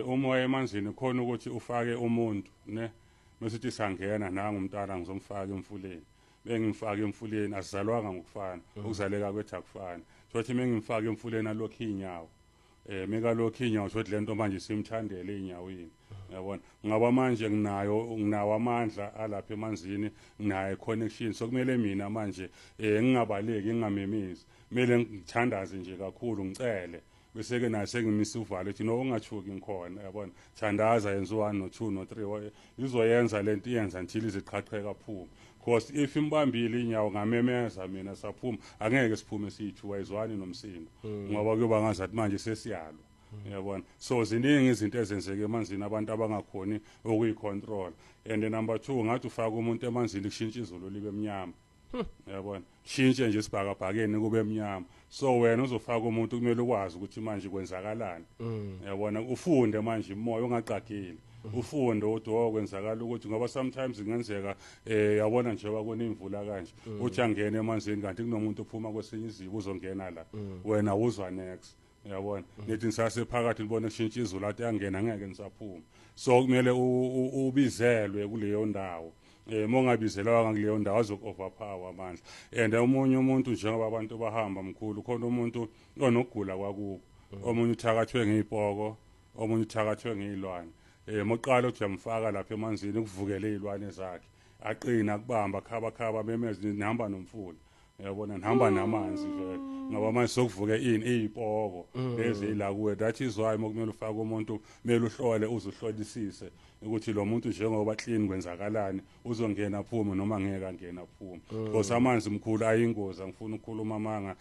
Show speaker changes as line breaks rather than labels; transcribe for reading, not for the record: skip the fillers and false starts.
Umoya emanzini khona ukuthi ufake umuntu, ne masithi sangena nanga umntwana, ngizomfaka emfuleni, bengimfaka emfuleni. Asizalwanga ngokufana, ukuzaleka kwethu akufani. Sothi mengimfaka emfuleni, alokhu inyawo, mekalokhu inyawo, sothi lento manje simthandele inyaweni, yabona. Ngaba manje nginawo amandla alapha emanzini, nginayo connection, so kumele mina manje ngingabaleki, ngingamemezi, kumele ngithandaze nje kakhulu, ngicele, bese ke naye sengimisa uvalo, ethi, "No, ungathuki, ngikhona," yabona. Thandaza, yenza u1 no2 no3, izoyenza lento, iyenza until iziqhaqheka, phuma, because if imbambile inyawo, ngamemeza mina, saphuma, angeke siphume siyithu, ayizwani nomsindo, ngoba kuyoba ngazathi manje sesiyalo, uyabona. So ziningi izinto ezenzeke emanzini abantu abangakhoni ukuyicontrol. And number 2, ngathi ufaka umuntu emanzini, kushintsha izulu libe emnyama, uyabona, shintshe nje isibhakabhakeni kube emnyama. So wena uzofaka umuntu, kumele ukwazi ukuthi manje kwenzakalani, uyabona, ufunde manje imoya, ungaqagili, ufunde ukuthi oh, kwenzakala ukuthi, ngoba sometimes kungenzeka, yabona, njengoba kunemvula kanje, uthi angene emanzini, kanti kunomuntu ophuma kwesinye izibu uzongena la, wena uzwa next, uyabona. Nithi nisase phakathi, nibone kushintsha izulu, athi yangena, ngeke nisaphuma. So kumele ubizelwe kuleyo ndawo. Mongabizelwanga kuleyo ndawo, azoku overpower amandla. And omunye umuntu, njengoba abantu bahamba, mkhulu, khona umuntu onokugula kwakubo, omunye uthakathwe ngezipoko, omunye uthakathwe ngezilwane. Moqala uthi uyamfaka lapha emanzini, kuvukele izilwane zakhe, aqina, kubamba, khaba khaba, memeze, nihamba nomfula, uyabona, nihamba namanzi vele, ngoba manje sokuvuke ini, izipoko lezi la kuwe. That is why mokumele ufake umuntu, kumele uhlole, uzuhlolisise ukuthi lo muntu njengoba clean, kwenzakalani, uzongena aphume noma ngeke angena aphume, because amanzi, mkhulu, ayingozi. Angifuni ukukhuluma amanga.